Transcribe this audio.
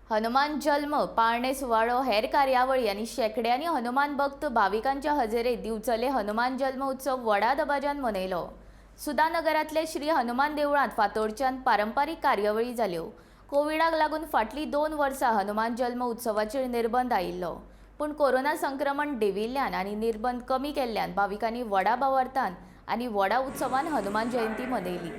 हनुमान जल्म पाळणे सुवाळो, हेर कार्यावळी आनी शेंकड्यांनी हनुमान भक्त भाविकांच्या हजेरेत दिवचले हनुमान जल्म उत्सव व्हडा दबाज्यान मनयलो. सुधानगरांतले श्री हनुमान देवळांत फांतोडच्यान पारंपारीक कार्यावळी जाल्यो. कोविडाक लागून फाटलीं 2 वर्सां हनुमान जल्म उत्सवाचेर निर्बंध आयिल्लो, पूण कोरोना संक्रमण देंविल्ल्यान आनी निर्बंध कमी केल्ल्यान भाविकांनी व्हडा भावार्थान आनी व्हडा उत्सवान हनुमान जयंती मनयली.